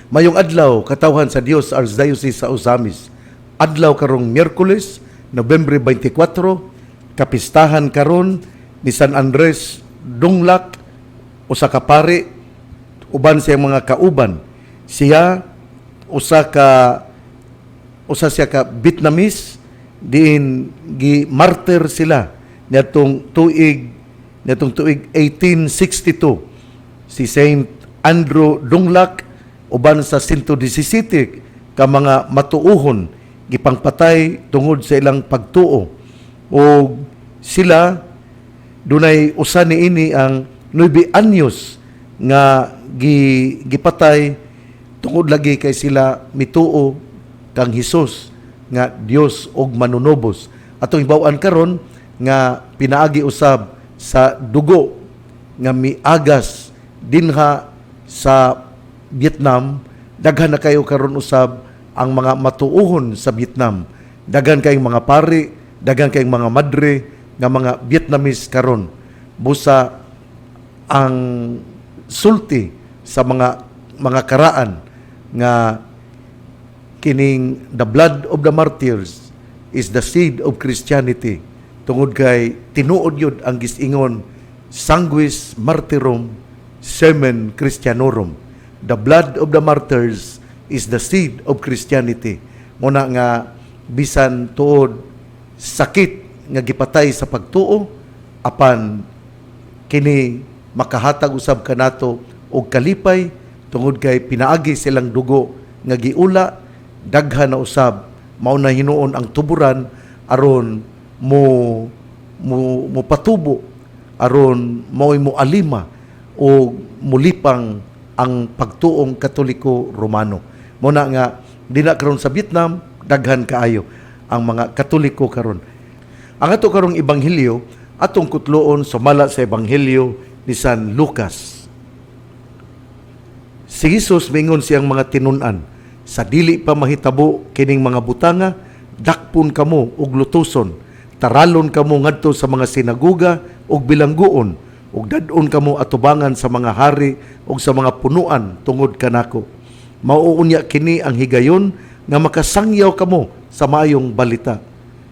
Mayong adlaw, katawhan sa Dios, Archdiocese sa Ozamiz. Adlaw karong Miyerkules, Nobyembre 24, kapistahan karon ni San Andres Dunglak, usa ka pari uban sa iyang mga kauban. Siya usa siya ka Vietnamese diin gi martyr sila niadtong tuig 1862, si Saint Andrew Dunglak uban sa 117 ka mga matuohon gipangpatay tungod sa ilang pagtuo. O sila dunay usa niini ang 9 anyos nga gipatay tungod lagi kay sila mituo kang Hesus nga Dios og manunubos. Atong hibaw-an karon nga pinaagi usab sa dugo nga miagas dinha sa Vietnam, daghan na kayo karon usab ang mga matuohon sa Vietnam. Daghan kayong mga pari, daghan kayong mga madre nga mga Vietnamese karon. Busa ang sulti sa mga karaan nga kining "The blood of the martyrs is the seed of Christianity," tungod kay tinuod yun ang gisingon, "Sanguis martyrum semen Christianorum." The blood of the martyrs is the seed of Christianity. Muna nga bisan tuod sakit nga gipatay sa pagtuo, apan kini makahatag usab kanato og kalipay tungod kay pinaagi silang dugo nga giula, daghan na usab mao na hinuon ang tuburan aron mo mo mo patubo, aron mo'y mo alima o mulipang ang pagtuong Katoliko Romano. Mo na nga dina karon sa Vietnam daghan kaayo ang mga Katoliko karon. Ang ato karong ebanghelyo atong kutloon sumala sa Ebanghelyo ni San Lucas. Si Jesus mingon siyang mga tinun-an, "Sa dili pa mahitabo kining mga butanga, dakpon kamo ug lutuson. Taralon kamo ngadto sa mga sinaguga ug bilangguon, ug dad-on kamo atubangan sa mga hari ug sa mga punuan tungod kanako. Mao unya kini ang higayon nga makasangyaw kamo sa maayong balita.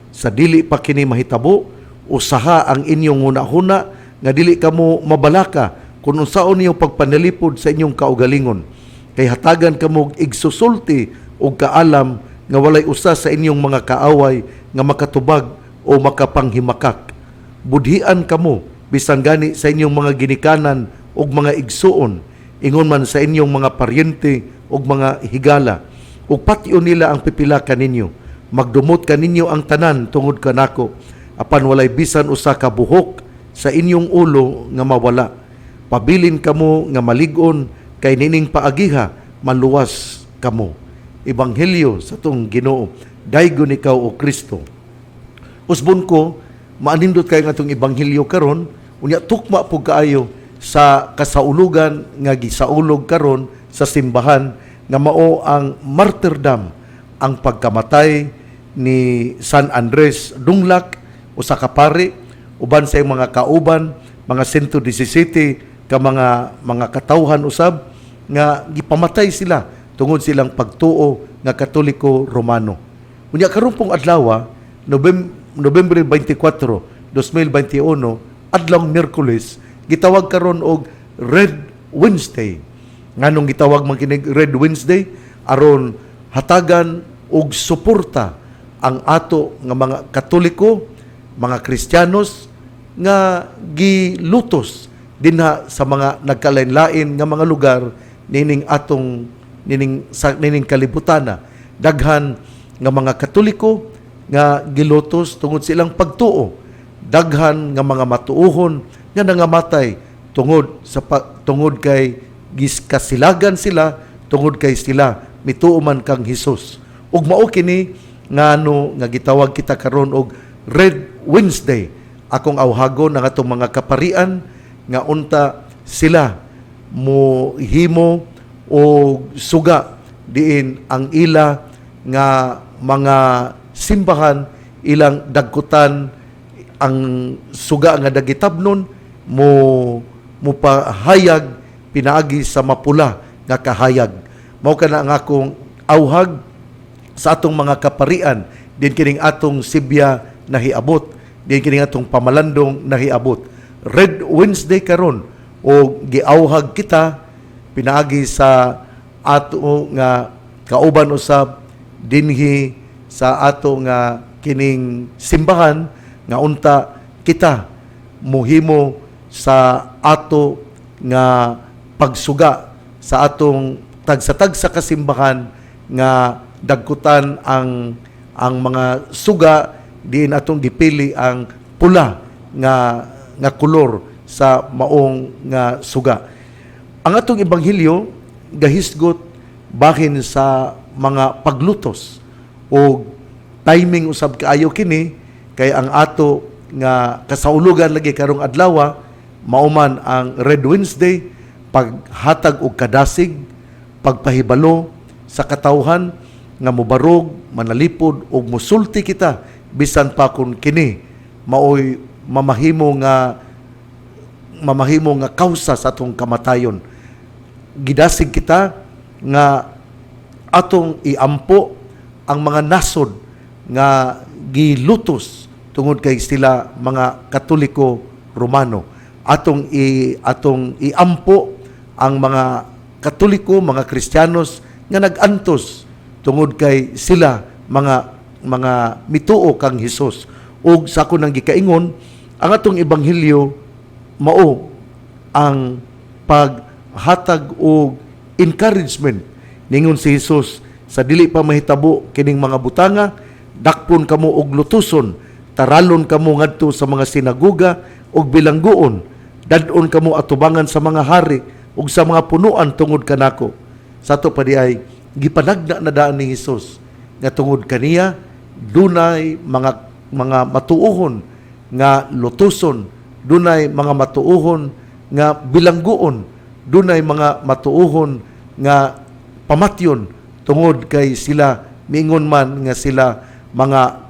Sa dili pa kini mahitabo, usaha ang inyong hunahuna nga dili kamo mabalaka kung unsaon niyo pagpanalipod sa inyong kaugalingon. Kay hatagan kamo og igsusulti og kaalam nga walay usa sa inyong mga kaaway nga makatubag o makapanghimakak. Budhian kamo bisan gani sa inyong mga ginikanan ug mga igsuon, ingon man sa inyong mga paryente ug mga higala. Ug patyon nila ang pipila kaninyo. Magdumot kaninyo ang tanan tungod kanako, apan walay bisan usa ka buhok sa inyong ulo nga mawala. Pabilin kamo nga malig-on kay nining paagiha maluwas kamo." Ebanghelyo sa atong Ginoo. Daygon ikaw, o Kristo. Usbon ko, maanindot kay nga atong ebanghelyo karon, unya tukma pug kaayo sa kasaulugan nga gisaulog karon sa simbahan nga mao ang martyrdom, ang pagkamatay ni San Andres Dunglak, usa ka pari uban sa iyang mga kauban, mga 117 ka mga katawhan usab nga gipamatay sila tungod silang pagtuo nga Katoliko Romano. Unya karon pong adlaw, Nobyembre 24, 2021, adlawng Miyerkules, gitawag karon og Red Wednesday. Nganong gitawag man kinig Red Wednesday? Aron hatagan og suporta ang ato nga mga Katoliko, mga Kristiyanos nga gilutos dinha sa mga nagkalain-lain nga mga lugar nining atong nining sa nining kalibutana. Daghan nga mga Katoliko nga gilutos tungod silang pagtuo, daghan nga mga matuohon nga nangamatay tungod kay giskasilagan sila tungod kay sila mituo man kang Hesus. Ug mao kini ngano nga gitawag kita karon og Red Wednesday. Akong awhagon ang atong mga kaparian nga unta sila mo himo o suga diin ang ila nga mga simbahan, ilang dagkutan ang suga nga dagitabnon mo mupahayag pinaagi sa mapula nga kahayag. Mao kana ang akong auhag sa atong mga kaparian din kining atong sibya nahiabot, din kining atong pamalandong nahiabot. Red Wednesday karon o giauhag kita pinaagi sa ato nga kauban usab dinhi sa ato nga kining simbahan nga unta kita muhimo sa ato nga pagsuga sa atong tagsa-tagsa kasimbahan nga dagkutan ang mga suga, diin atong gipili ang pula nga nga kolor sa maong nga suga. Ang atong ebanghelyo gahisgot bahin sa mga paglutos o timing usab kaayo kini kay ang ato nga kasaulugan lagi karong adlaw mao man ang Red Wednesday, paghatag og kadasig, pagpahibalo sa katawhan nga mobarog, manalipod og musulti kita bisan pa kun kini maoy mamahimo nga kawsa sa atong kamatayon. Gidasig kita nga atong iampo ang mga nasod nga gilutos tungod kay sila mga Katoliko Romano. Atong iampo ang mga Katoliko, mga Kristiyanos nga nag-antos tungod kay sila mga mituo kang Hesus. Ug sa ako nang gikaingon, ang atong ebanghelyo mao ang paghatag og encouragement. Ningon si Jesus, sa dili pa mahitabo kining mga butanga, dakpon kamo og lutuson, taralon kamo ngadto sa mga sinaguga ug bilangguon, dad-on kamo atubangan sa mga hari ug sa mga punuan tungod kanako. Sa ato pa diay gipanagna na daan ni Hesus nga tungod kaniya dunay mga matuohon nga lutuson, dunay mga matuohon nga bilangguon, dunay mga matuohon nga pamatyon tungod kay sila miingon man nga sila mga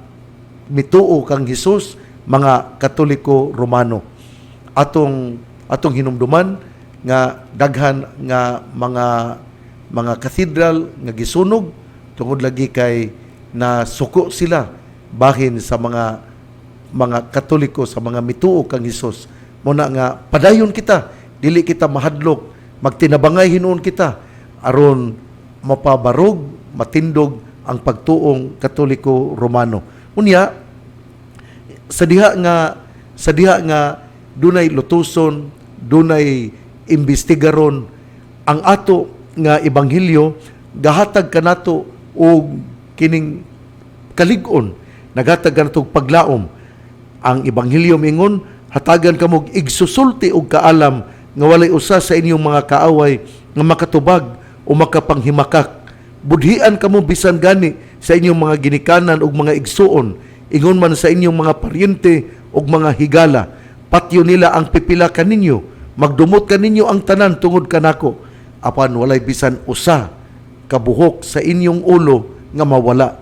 mituo kang Hesus, mga Katoliko Romano. Atong hinumduman nga daghan nga mga cathedral nga gisunog tungod lagi kay nasuko sila bahin sa mga Katoliko, sa mga mituo kang Hesus. Muna nga padayon kita, dili kita mahadlok, magtinabangay hinuon kita aron mapabarog, matindog ang pagtuong Katoliko Romano. Unya sa diha nga dunay lutuson, dunay imbestigaron, ang ato nga ebanghelyo gahatag kanato og kining kalig-on, naghatag kanato og paglaom. Ang ebanghelyo mingon, hatagan kamo og igsusulti og kaalam nga walay usa sa inyong mga kaaway nga makatubag o makapanghimakak. Budhian kamo bisan gani sa inyong mga ginikanan ug mga igsuon, ingon man sa inyong mga paryente ug mga higala. Patyo nila ang pipila kaninyo, magdumot kaninyo ang tanan tungod kanako, apan walay bisan usa kabuhok sa inyong ulo nga mawala.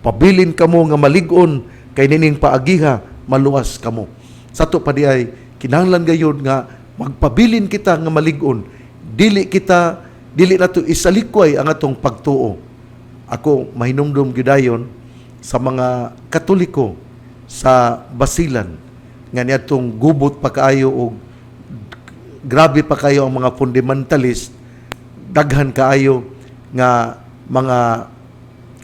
Pabilin kamo nga malig-on kay nining paagiha maluwas kamo. Sa ato pa diay kinahanglan gayud nga magpabilin kita nga malig-on. Dili nato isalikway ang atong pagtuo. Ako mahinumdum gyud sa mga Katoliko sa Basilan nga niadtong gubot pa kaayo og grabe pa kayo ang mga fundamentalist, daghan kaayo nga mga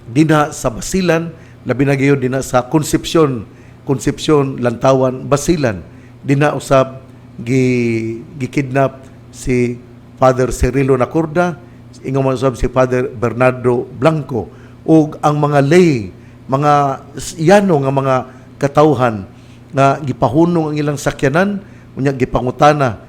dinha sa Basilan, labi na gyud dinha sa Concepcion, Concepcion, Lantawan, Basilan. Dinha usab gikidnap si Father Cirilo Nacorda, ingon man usab si Father Bernardo Blanco ug ang mga lay, mga yano nga mga katawhan nga gipahunong ang ilang sakyanan, unya gipangutana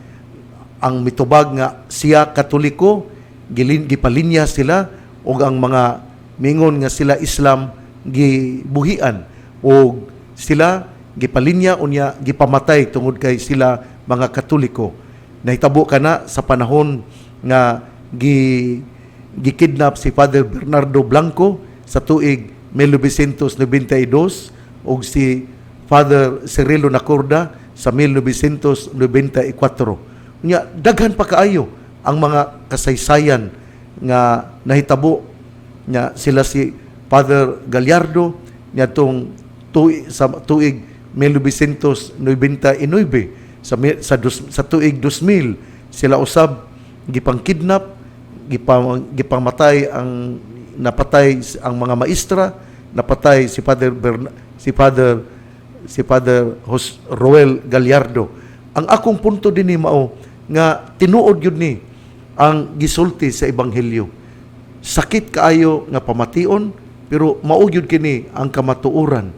ang mitubag nga siya Katoliko, gipalinya sila, ug ang mga mingon nga sila Islam gibuhian og sila gipalinya, unya gipamatay tungod kay sila mga Katoliko. Nahitabo kana sa panahon nga gikidnap si Father Bernardo Blanco sa tuig 1992 ug si Father Cirilo Nacorda sa 1994. Unya daghan pa kaayo ang mga kasaysayan nga nahitabo nga sila si Father Gallardo niadtong sa tuig 1999, sa tuig 2000 sila usab gipang-kidnap, gipamatay ang napatay ang mga maestra, napatay si Father Roel Gallardo. Ang akong punto dinhi mao nga tinuod gyud ni ang gisulti sa ebanghelyo. Sakit kaayo nga pamation, pero mao gyud kini ang kamatuoran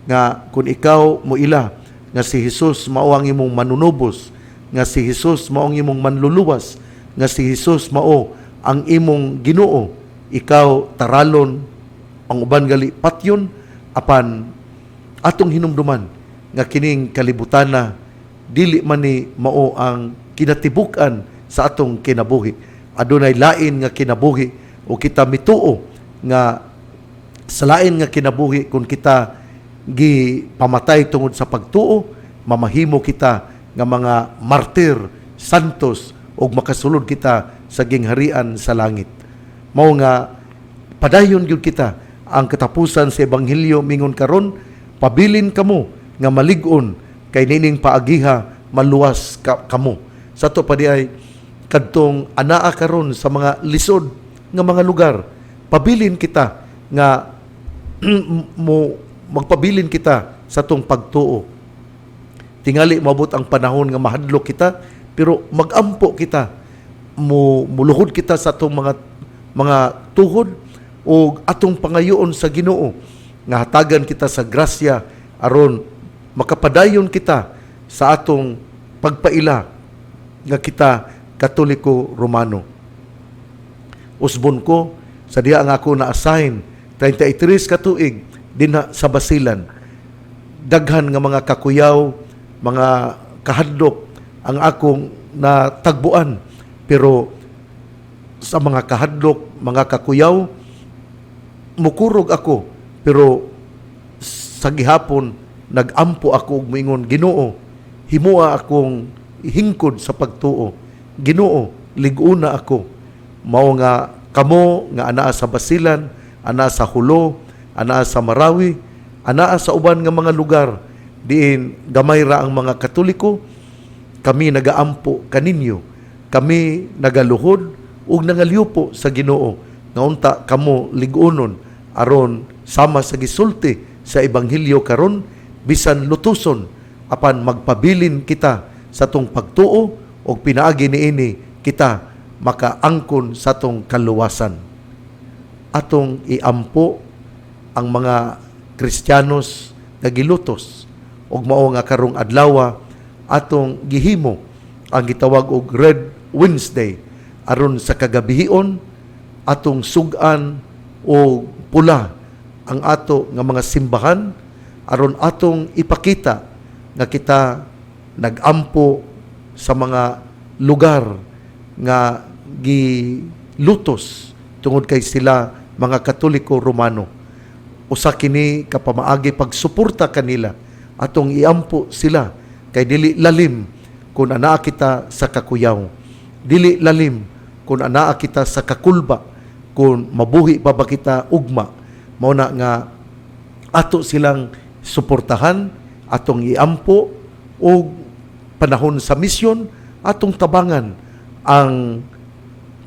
nga kung ikaw moila nga si Jesus mao ang imong manunubos, nga si Jesus mao ang imong manluluwas, nga si Jesus mao ang imong Ginoo, ikaw taralon, ang uban gali patyon. Apan atong hinumduman nga kining kalibutana dili man ni mao ang kinatibuk-an sa atong kinabuhi. Adunay lain nga kinabuhi o kita mituo nga sa lain nga kinabuhi, kung kita gipamatay tungod sa pagtuo, mamahimo kita nga mga martir, santos, ug makasulod kita sa gingharian sa langit. Mao nga padayon gyud kita. Ang katapusan sa ebanghelyo mingon karon, "Pabilin kamo nga malig-on kay nining paagiha maluwas kamo." Sa ato pa diay kadtong anaa karon sa mga lisod nga mga lugar, pabilin kita nga mo magpabilin kita sa atong pagtuo. Tingali moabot ang panahon nga mahadlok kita, pero magampo kita, mo muluhod kita sa atong mga tuhod o atong pangayoon sa Ginoo nga hatagan kita sa grasya aron makapadayon kita sa atong pagpaila nga kita Katoliko Romano. Usbon ko sa diha nga ako na-assign 33 ka tuig dinha sa Basilan. Daghan nga mga kakuyaw, mga kahadlok ang akong natagbuan. Pero sa mga kahadlok, mga kakuyaw, mukurog ako. Pero sa gihapon, nagampo ako ug moingon, "Ginoo, himua akong hingkod sa pagtuo. Ginoo, lig-una ako." Mao nga kamo nga anaa sa Basilan, anaa sa Jolo, anaa sa Marawi, anaa sa uban nga mga lugar diin gamay ra ang mga Katoliko, kami nagaampo kaninyo. Kami nagaluhod ug nangalyupo sa Ginoo nga unta kamo lig-unon aron sama sa gisulti sa ebanghelyo karon, bisan lutuson apan magpabilin kita sa atong pagtuo ug pinaagi niini kita makaangkon sa atong kaluwasan. Atong iampo ang mga Kristiyanos nga gilutos ug mao nga karong adlaw atong gihimo ang gitawag og Red Wednesday aron sa kagabihion atong sug-an og pula ang ato nga mga simbahan aron atong ipakita nga kita nagampo sa mga lugar nga gilutos tungod kay sila mga Katoliko Romano. Usa kini ka pamaagi pagsuporta kanila. Atong iampo sila kay dili lalim kung anaa kita sa kakuyaw, dili lalim kung anaa kita sa kakulba, kung mabuhi pa ba kita ugma. Mao na nga ato silang suportahan, atong iampo, ug panahon sa misyon atong tabangan ang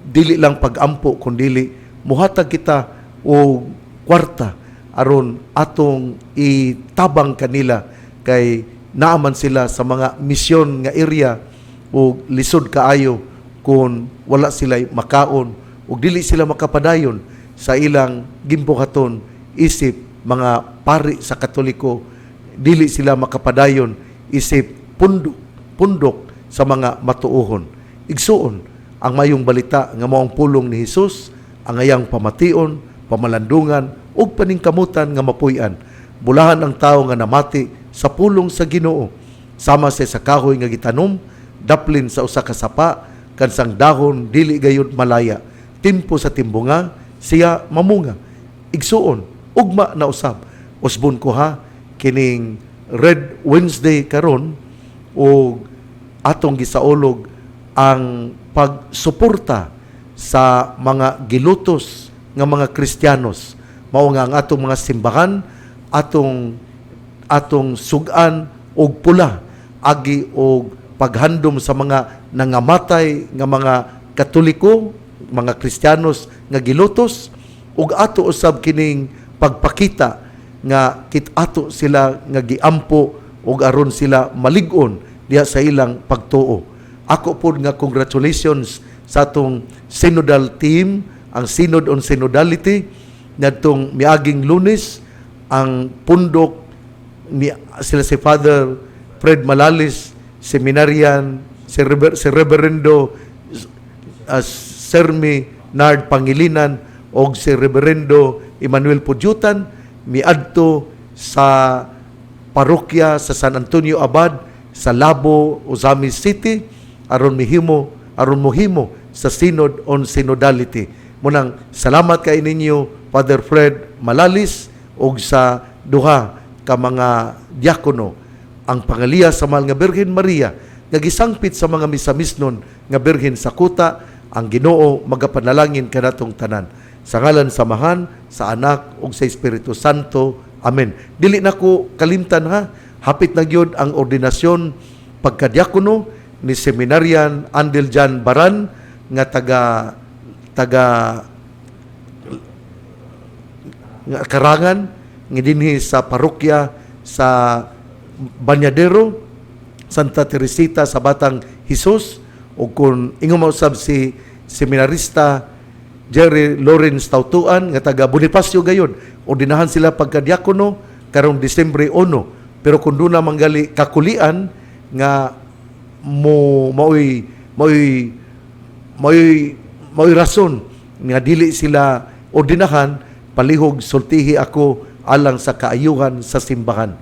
dili lang pagampo kundili muhatag kita og kwarta aron atong itabang kanila kay naaman sila sa mga misyon nga area ug lisod kaayo kung wala sila makaon ug dili sila makapadayon sa ilang gimbuhaton isip mga pari sa Katoliko, dili sila makapadayon isip pundok pundok sa mga matuohon. Igsuon, ang mayong balita nga mao ang pulong ni Hesus ang ayang pamation, pamalandungan ug paningkamutan nga mapuy-an. Bulahan ang tawo nga namati sa pulong sa Ginoo, sama sa kahoy nga gitanom daplin sa usa ka sapa, kansang dahon dili gayud malaya. Timpo sa timbunga siya mamunga. Igsuon, ugma na usab. Usbon ko ha, kining Red Wednesday karon ug atong gisaulog ang pagsuporta sa mga gilutos nga mga Kristiyanos. Mao nga ang atong mga simbahan atong sugan og pula agi og paghandom sa mga nangamatay nga mga Katoliko, mga Kristiyanos nga gilutos, ug ato usab kining pagpakita nga kit ato sila nga giampo ug aron sila malig-on diha sa ilang pagtuo. Ako pod nga congratulations sa atong synodal team, ang Synod on Synodality ngadtong miaging Lunes, ang pundok ni sila si Father Fred Malalis, seminarian, si Reverendo Sermi Nard Pangilinan og si Reverendo Emmanuel Pudyutan miadto sa parokya sa San Antonio Abad sa Labo, Ozamiz City aron mihimo, aron mohimo sa Synod on Synodality. Munang salamat kay ninyo, Father Fred Malalis og sa duha ka mga diakono. Ang pangaliya sa Mahal nga Birhen Maria nga gisangpit sa mga misamisnon nga Birhen sa kuta, ang Ginoo magapanalangin kanatong tanan. Sa ngalan sa Amahan, sa Anak ug sa Espiritu Santo. Amen. Dili nako kalimtan ha, hapit na gyud ang ordinasyon pagkadiakono ni seminarian Andel Jan Baran nga taga taga nga Karangan nga dinhi sa parokya sa Banyadero, Santa Teresita sa Batang Jesus, ug kun ingon mausab si seminarista Jerry Lawrence Tautuan nga taga Bonifacio gayon, ordinahan sila pagkadiakono karong Disyembre 1. Pero kung duna manggali kakulian nga mo maoy rason nga dili sila ordinahan, palihog sultihi ako alang sa kaayuhan sa simbahan.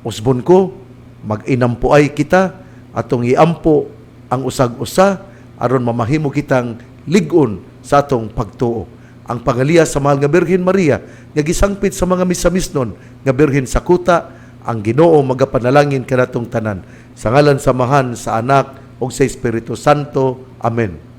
Usbon ko, mag-inampuay kita, atong iampo ang usag-usa aron mamahimo kitang lig-on sa atong pagtuo. Ang pangaliya sa Mahal nga Birhen Maria nga gisangpit sa mga misamisnon nga Birhen sa kuta, ang Ginoo magapanalangin kanatong tanan. Sa ngalan sa Amahan, sa Anak ug sa Espiritu Santo. Amen.